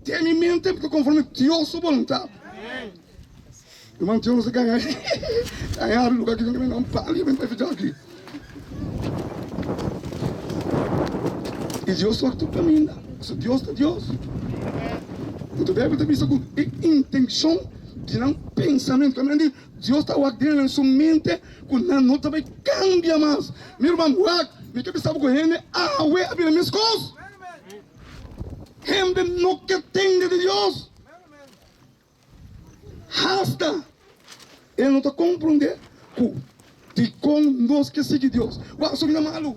Den mi mente mi ta konforme Dios su boluntat. Ruman Dios no sa gana gana abi lugar ki no nan pali men pa fija aki. I Dios wak tur kaminda. Pasobra Dios ta Dios. Anto Bijbel ta bisa ku e intenshon di nan pensamentu, kaminda di Dios ta wak den nan su mente ku nan no ta bai kambia mas. Mi ruman wak, mi ke bisa bo ku hende awe a bira meskos. Hende no ke tende di Dios. Hasta e no ta komprondé ku dikon nos ke sigui Dios. Wak so mi ta malu.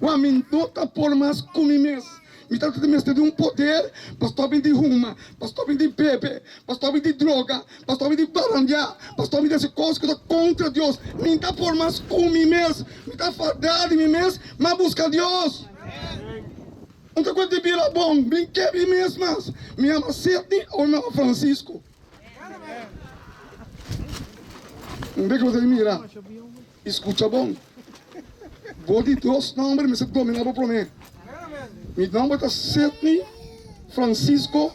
Wak mi no ta por mas ku mi mes. Mi ta mester di un poder pa stòp mi di huma, pa stòp mi di bebe, pa stòp mi di droga, pa stòp mi di barandiá, pa stòp mi di hasi kos ku ta kontra Dios. Mi ta por mas ku mi mes. Mi ta fadá di mi mes, m'a buska Dios. Un ta ku di bira bon, bin ke mi mes mas. Mi yama Sidney o mi yama Francisco. Un bek bo ta di mira i skucha bon. Bo di dos nomber mester domina bo prome. Mi nomber ta Sidney Francisco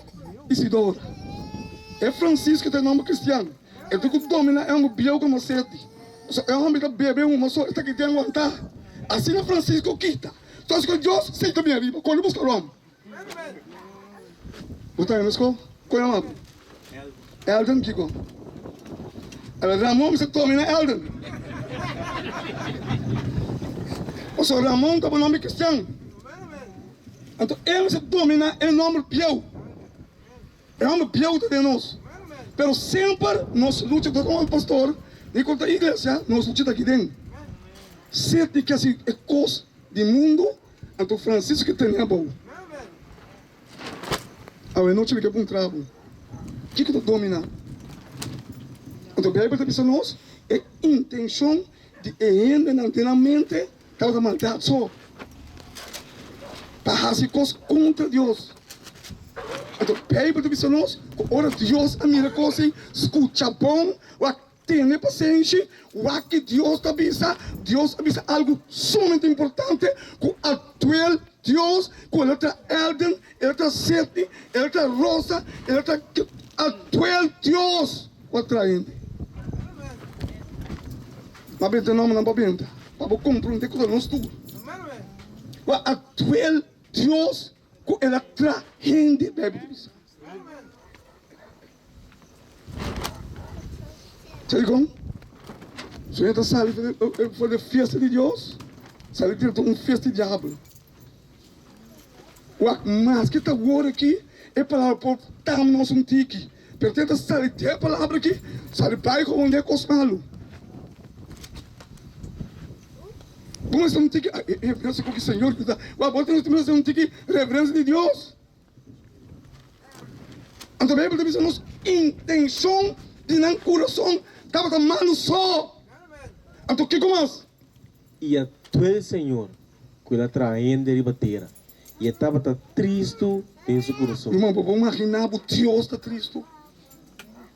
Isidora. E Francisco ta e nomber cristian. E ta ku domina e homber bieu komo Sidney. Pasobra e homber ta bebe huma so e ta keda wanta. Asina Francisco kita. Entonces cu Dios si ta bin ariba, con lo busca rom? Bo ta mes con? Con yama bo? Elden kico? El Ramon mester tome na Elden. Pasobra Ramon ta bo nomber cristian. Anto e mester domina e nomber bieu. E homber bieu ta den nos. Pero semper nos lucha ta con pastor ni con ta iglesia, nos lucha ta aki den. Sed di casi e cos di mundo, anto Francisco ke tene abou. Awe nochi mi ke puntra bo, kiko ta domina? Anto Bijbel ta bisa nos e intencion di e hendenan den nan mente Tabata maldad so pa haci cos contra Dios. Anto Bijbel ta bisa nos cu ora Dios a mira cos ei, scucha bon, wak tene pasenshi, wak ki Dios ta bisa. Dios a bisa algo sumamente importante cu a duel Dios, cu el a traha Elden, el a traha Sidney, el a traha Rosa, el a traha a duel Dios cu a traha hende. Ma benta nombernan pa benta, pa bo komprondé ku ta nos tur. Wak a duel Dios ku el a tra hende, Beibel ta bisa. Sa dikon? Su hende ta sali for di e fiesta di Dios, sali drenta un fiesta di diabel. Wak, maske ta wor aki, e palabra por tam nos un tiki, pero te ta sali di e palabra aki, sali bai gewoon den e kos malu. Bo mester un tiki reverensia ku ki Señor ta, wak, bo mester un tiki reverensia di Dios. Anto Beibel ta bisa nos intenshon di nan kurason tabata malu so. Anto kiko mas? I a duel Señor ku el a traha hende riba tera, i e tabata tristu den su kurason. Ruman, bo por imaginá bo Dios ta tristu?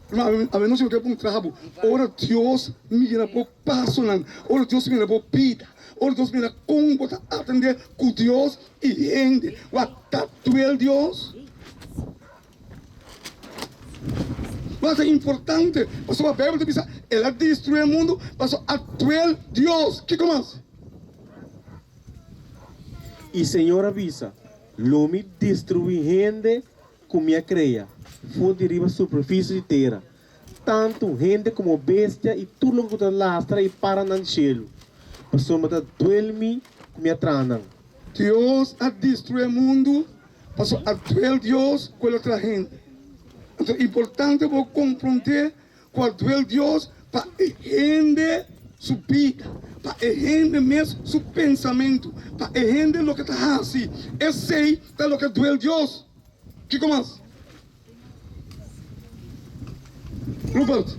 Ruman, awe nos ke puntra bo, ora Dios mira bo pasonan, ora Dios mira bo bida, ora Dios mira kon bo ta atendé ku Dios i hende, wak ta duel Dios? Mas ta importante, pasobra Bijbel ta bisa, El a destruí e mundu pasobra a duel Dios. Kiko mas? I Señor a bisa, Lo mi destruí hende ku mi a krea for di riba superfisie di tera, tantu hende komo bestia i tur loke ku ta lastra i para nan shelu, pasobra ta duel mi ku mi a traha nan. Dios a destruí e mundu Pasobra a duel Dios ku el a traha hende. Anto importante bo komprondé ku a duel Dios pa e hende su bida, pa e hende mes su pensamentu, pa e hende loke ta hasi. Esei ta loke a duel Dios. Kiko mas? Rupert.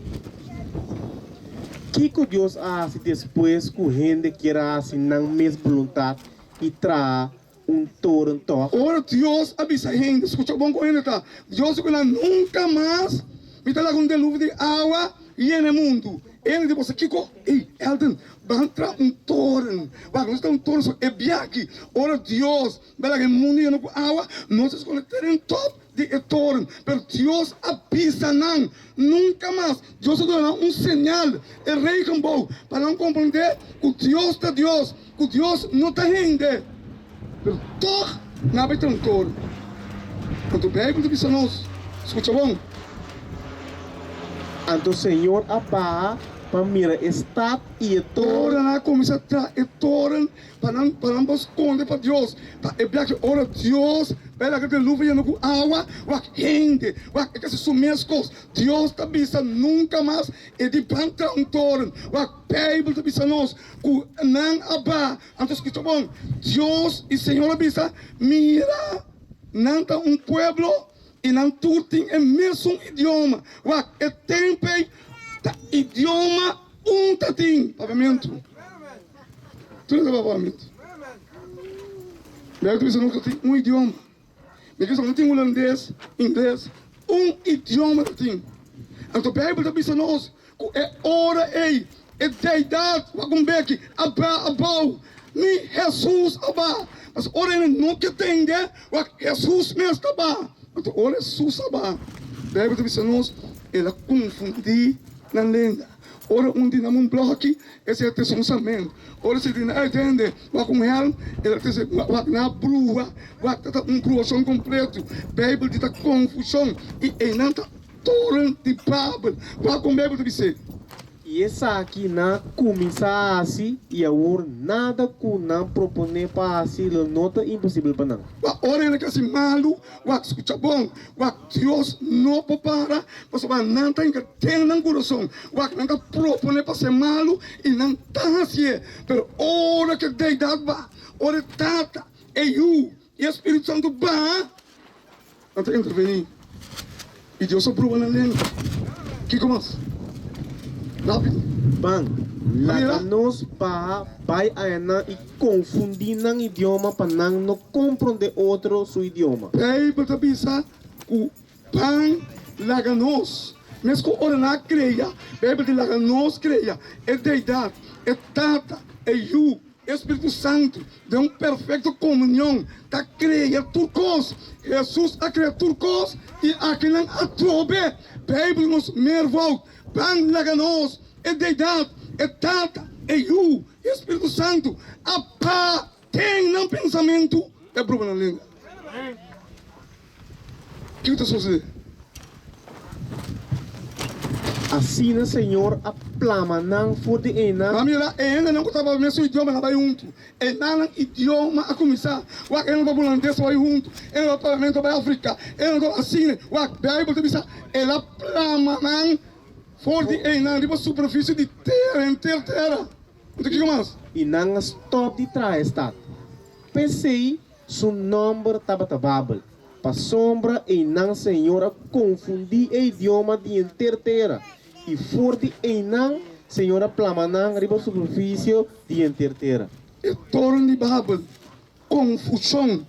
Kiko Dios a hasi despues ku hende kier a hasi nan mes boluntat i traha un toren tòg. Ora Dios a bisa hende, skucha bon kon hende ta, Dios di ku nan, Nunka mas mi ta laga un deluvio di awa yena e mundu. Hende di boso, Kiko? Ey, Elton, ban traha un toren. Wak, nos ta un toren so e biaha aki. Ora Dios bai laga e mundu yena ku awa, nos ta skonde teren tòp. di e toren. Pero Dios a bisa nan, Nunka mas. Dios a duna nan un señal, e regenboog, pa nan komprendé ku Dios ta Dios, ku Dios no ta hende. Pero tòg nan a bai traha un toren. Anto Beibel ta bisa nos, skucha bon. Anto Señor a baha pa mira e stat i e toren. Ora nan a kuminsá traha e toren pa nan pa nan por skonde pa Dios, pa e biaha ora Dios bai laga deluve yena ku awa, wak hende, wak e ta hasi su mes kos. Dios ta bisa nunka mas e di ban traha un toren. Wak Beibel ta bisa nos ku nan a baha. Anto skucha bon, Dios i Señor a bisa, Mira, nan ta un pueblo i nan tur tin e mesun idioma. Wak, e tempu ei ta idioma un ta tin, papiamentu. Tur ta papiamentu. Beibel ta bisa nos ku ta tin un idioma. Mi kisa no tin hulandes, ingles, un idioma ta tin. Anto Beibel ta bisa nos ku e ora ei e deidat wak un beki a ba abou, ni Hesus a ba. Pasobra ora hende no ke tende wak Hesus mes ta ba. Anto ora Hesus a ba, Beibel ta bisa nos el a konfundí nan lenga. Ora un di nan un bloki, esei a trese un samen. Ora si di nan e tende wak un hèlm, el a trese wak na bruha, wak ta ta un bruhashon kompletu. Beibel di ta konfushon i einan ta toren di Babel. Wak kon Beibel ta bis'é. I esaki nan a kuminsá hasi, i awor nada ku nan proponé pa hasi lo no ta imposibel pa nan. Wak ora hende ta hasi malu, wak skucha bon, wak Dios no por para, pasobra nan ta hinka den nan kurason, wak nan ta proponé pa hasi malu i nan ta hasié. Pero ora ku e Deidat ba, ora e Tata, e Yu i e Spiritu Santu ba, Nan ta intervení i Dios a pruba nan lenga. Kiko mas? Rápido. Ban, laga nos baha bai aya nan i konfundí nan idioma pa nan no komprondé otro su idioma. Beibel ta bisa ku ban laga nos, mes ku ora nan a krea, Beibel di laga nos krea e Deidat, e Tata, e Yu, E Spiritu Santu den un perfekto komunion ta krea tur kos. Hesus a krea tur kos i akinan atrobe Beibel nos meervoud, Ban laga nos, e Deidat, e Tata, e Yu i e Spiritu Santu a pa den nan pensamentu e proba nan lenga. Kiko ta sosodé? Asina Señor a plama nan for di einan. Nan mira e hendenan ku tabata mesun idioma nan bai huntu. Einan nan idioma a kuminsá. Wak e nan ta hulandes a bai huntu, e nan ta papiamento a bai Afrika, e nan ta asina. Wak, Beibel ta bisa, El a plama nan for di einan riba superfisie di tera, henter tera. Anto kiko mas? I nan a stòp di traha e stat. P'esei Su nòmber tabata Babel, pasobra einan Señor a konfundí e idioma di henter tera, i for di einan Señor a plama nan riba superfisio di henter tera. E toren di Babel, konfushon.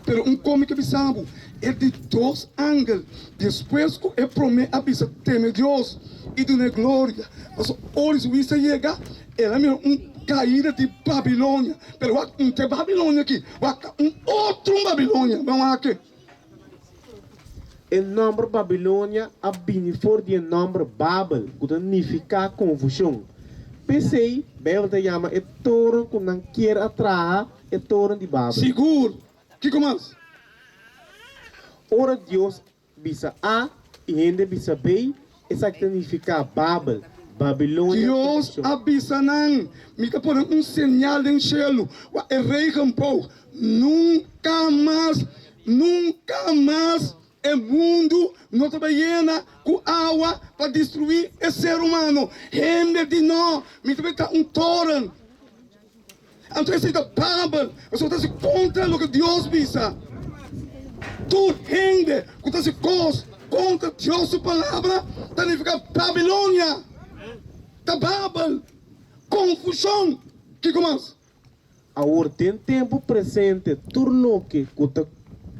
Pero un kome ke bisa bo, e di dos angel, despues ku e promé a bisa teme Dios i dun'é gloria, pasobra ora su wis a yega, El a mira un kaida di Babilonia, pero wak un te Babilonia aki, wak ta un otro Babilonia. Ban wak aki. E nòmber Babilonia a bini for di e nòmber Babel, ku ta nifiká konfushon. P'esei, Beibel ta yama e toren ku nan kier a traha e toren di Babel. Sigur. Kiko mas? Ora Dios Bisa A i hende bisa B, esaki ta nifiká Babel, Babilonia, Dios a bisa nan, Mi ta pone un señal den shelu, wak e regenboog. Nunka mas, nunka mas e mundu no ta bai yena ku awa pa destruí e ser humano. Hende di no, mi ta bai traha un toren. Anto esei ta Babel, pasobra ta hasi kontra loke Dios bisa. Tur hende ku ta hasi kos kontra Dios su palabra ta nifiká Babilonia, ta Babel, konfushon. Kiko mas? Awor den tempu presente tur loke ku ta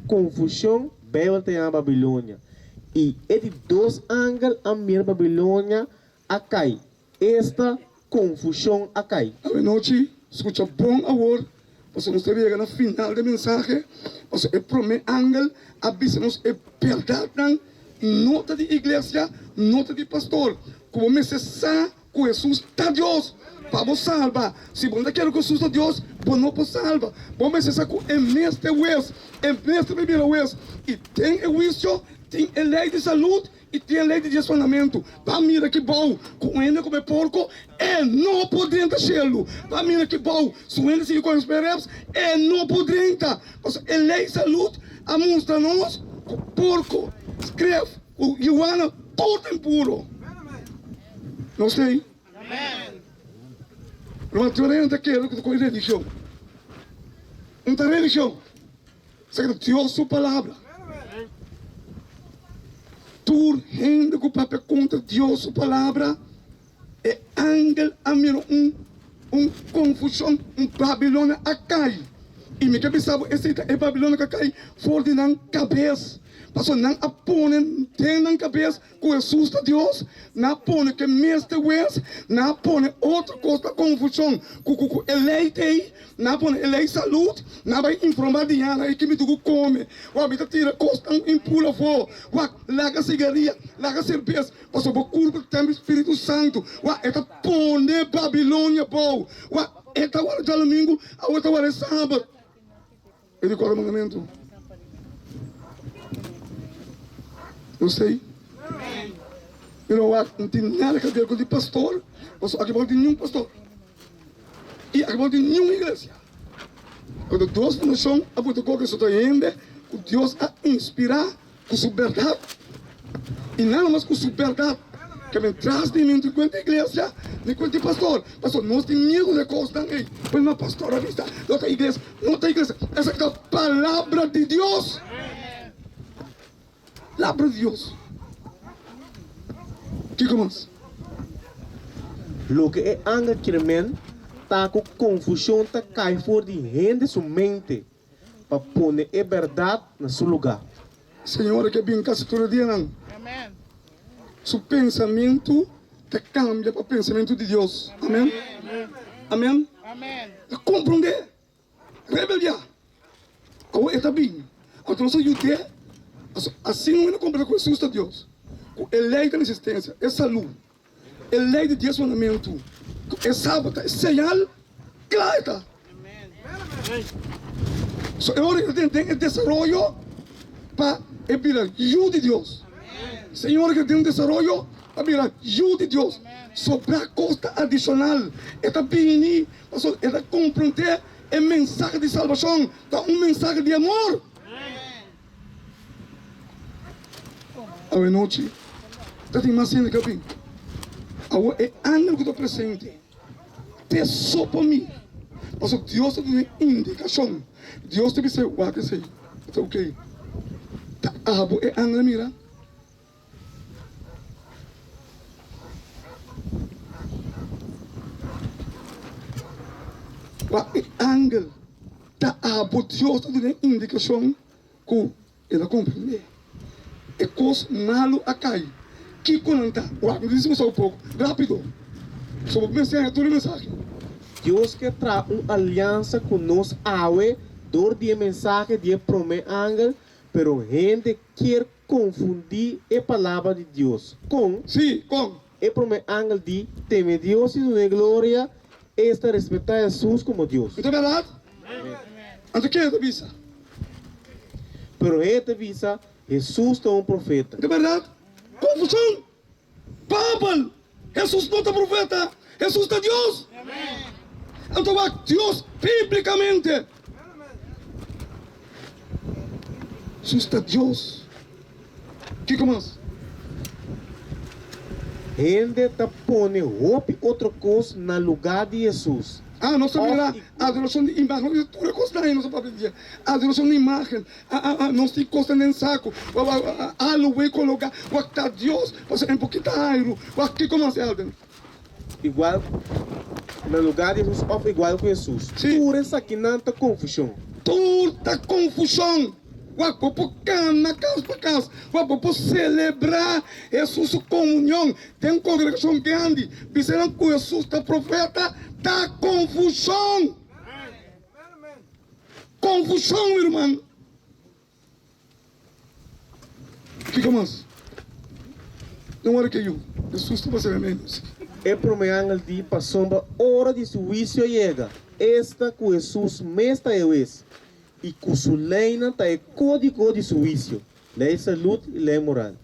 konfushon Beibel ta yama Babilonia. I e di dos angel a mira Babilonia a kai. Esta konfushon a kai. Awenochi, skucha bon awor. Pasobra nos ta yega na final di e mensahe, pasobra e promé angel a bisa nos e bèrdatnan, no ta di iglesia, no ta di pastor, ku bo mester sa ku Hesus ta Dios pa bo salba. Si bo no ta kere ku Hesus ta Dios, bo no por salba. Bo mester sa ku e mes ta e hues, e mes ta bira hues, i den e huisio tin e lei di salud I tin e lei di dies mandamentu, Pa mira ki bou ku un hende kome porko, e no por drenta shelu. Pa mira ki bou si un hende sigui kome sperreps, e no por drenta. Pasobra e lei salud a mustra nos ku porko, skref ku yuana tur ta impuro. Nos ta ei? Ruman, tur hende ta kere ku ta kome religion. Un ta religion. Esaki ta Dios su palabra. Tur hende ku papia kontra Dios su palabra, e angel a mira un un konfushon, un Babilonia a kai. I mi ke bisa bo esei ta e Babilonia ku a kai for di nan kabes, pasobra nan a pone den nan kabes Ku Hesus ta Dios, nan a pone ku e mester wes, nan a pone otro kos pa konfushon ku ku ku e lei t'ei, nan a pone e lei salud, nan a bai informá Diana ei ki mi tin ku kome, wak mi ta tira kosnan impuro afó, wak laga sigaria, laga serbes, pasobra bo kurpa ta tèmpel di Spiritu Santu, wak e ta pone Babilonia bou, wak e ta warda djalumingu, awor e ta warda e sabat. E di kuater mandamentu? No sei. Mi no wak, no tin nada ke ver ku di pastor, pasobra aki bo no tin niun pastor. I aki bo no tin niun iglesia. Pasobra dos fundashon a buta koke so ta hende ku Dios a inspirá Ku su bèrdat, i nada mas ku su bèrdat, ke men tras di mi no tin kuenta iglesia ni kuenta pastor, pasobra nos tin miedu di e kosnan ei. Pues no pastor a bisa, no ta iglesia, no ta iglesia, esaki ta palabra di Dios. Palabra di Dios. Kiko mas? Loke e angel kier men ta ku konfushon ta kai for di hende su mente. Pa pone e bèrdat na su lugá. Señor ke bin kasi tur e dianan. Su pensamentu ta kambia pa pensamentu di Dios. Amen. Amen. Ta komprondé. Rebeldiá. Awor e ta bin. Anto nos a yud'é. Asina un hende komprendé ku Hesus ta Dios, ku e lei ta resistensia, e salú. E lei di dies mandamentu ku e sabat ta e señal kla e ta. So e ora ku den e desaroyo pa e bira yu di Dios. Señor ku den desaroyo pa bira yu di Dios. Sobra kos ta adishonal. E ta bini pasobra e ta komprondé e mensahe di salbashon ta un mensahe di amor. Awe nochi ta tin mas hende ku a bin. Awor e angel ku ta presente te so pa mi, pasobra Dios ta duna indikashon. Dios ta bisa, Wak esei, ta oke. Ta abo e angel a mira? Wak e angel, ta abo Dios ta duna indikashon Ku el a komprendé e kos malu a kai. Kiko nan ta? Wak, mi ta disi boso poko rápido, so bo mester haña tur e mensahe. Dios ke traha un aliansa ku nos awe dor di e mensahe di e promé angel, pero hende kier konfundí e palabra di Dios. Kon? Sí, kon? E promé angel di, Teme Dios i dun'é gloria, esta respetá Hesus komo Dios. No ta bèrdat? Anto kende ta bisa? Pero hende ta bisa, Hesus ta un profeta. No ta bèrdat? Konfushon! Babel! Hesus no ta profeta, Hesus ta Dios! Anto wak Dios biblikamente. Hesus ta Dios. Kiko mas? Hende ta pone hopi otro kos na lugá di Hesus. Ah, nos ta mira adorashon di imágen. Nos tur e kosnan ei nos ta papia di dje. Adorashon di imágen. Ah, ah, ah, nos tin kosnan den saku. Alu wei kologá. Wak ta Dios, pasobra e por kita airu. Wak kiko mas, Elden? Igual na lugá di Hesus òf igual ku Hesus. Sí. Tur esakinan ta konfushon. Tur ta konfushon. Wak bo por kana kas pa kas, wak bo por selebrá Hesus su komunion den kongregashon grandi, bisa nan ku Hesus ta profeta, ta konfushon. Konfushon, mi ruman. Kiko mas? No wòrdu ke yu. Hesus ta pasa menos. E promé angel di, Pasobra ora di su huisio a yega, esta ku Hesus mes ta e hues, i ku su leinan ta e kódigo di su huisio, lei salud i lei moral.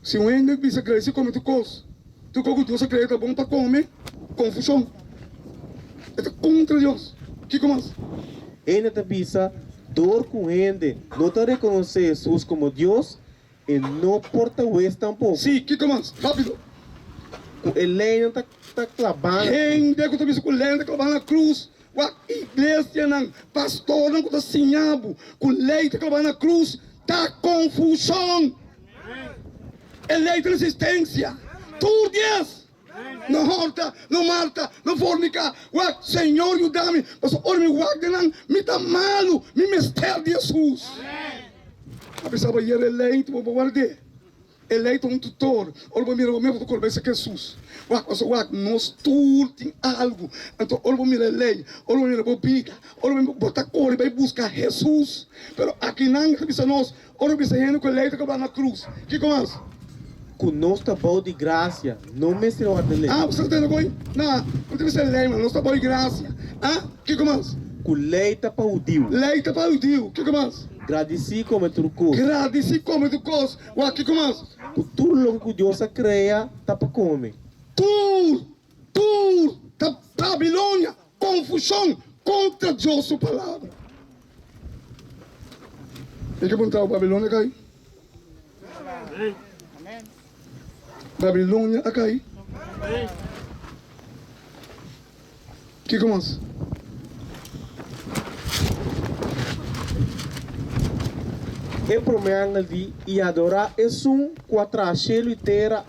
Si un hende bisa Grecia kome tur kos, tur kos ku Dios a krea ta bon pa kome, konfushon. E ta kontra Dios. Kiko mas? Hende ta bisa, Dor ku hende no ta rekonosé Hesus komo Dios, e no por ta hues tampoko. Sí, kiko mas? Rápido. Ku e leinan ta ta klabá na. Hende ku ta bisa ku leinan ta klabá na krus, wak iglesianan, pastornan ku ta siña bo ku lei ta klabá na krus, ta konfushon. E lei ta resistensia tur dies. No horta, no marta, no fornica, wak, Señor yuda mi, pasobra ora mi wak den nan, mi ta malu, mi mester di Hesus. A bisa bo ayer e lei ta bo pa ward'é. E lei ta un tutor, ora bo mira bo mes bo ta kore bai serka Hesus. Wak, pasobra wak, nos tur tin algu. Anto ora bo mira e lei, ora bo mira bo bida, ora bo bo ta kore bai buska Hesus. Pero akinan ta bisa nos, Ora bisa hende ku e lei ta kobra na krus, kiko mas? Ku nos ta bou di grasia, no mester warda lei. Ah, bo sa tende koi? Na, no ta bisa lei, ma nos ta bou di grasia. Ah, kiko mas? Ku lei ta pa hudiu. Lei ta pa hudiu, kiko mas? Gradisí kome tur kos. Gradisí kome tur kos. Wak, kiko mas? Ku tur loke ku Dios a krea ta pa kome. Tur, tur ta Babilonia. Konfushon kontra Dios su palabra. Mi ke puntra bo, Babilonia a kai? Babilonia a kai? Kiko mas? E promé angel di, I adorá esun ku a traha shelu i tera.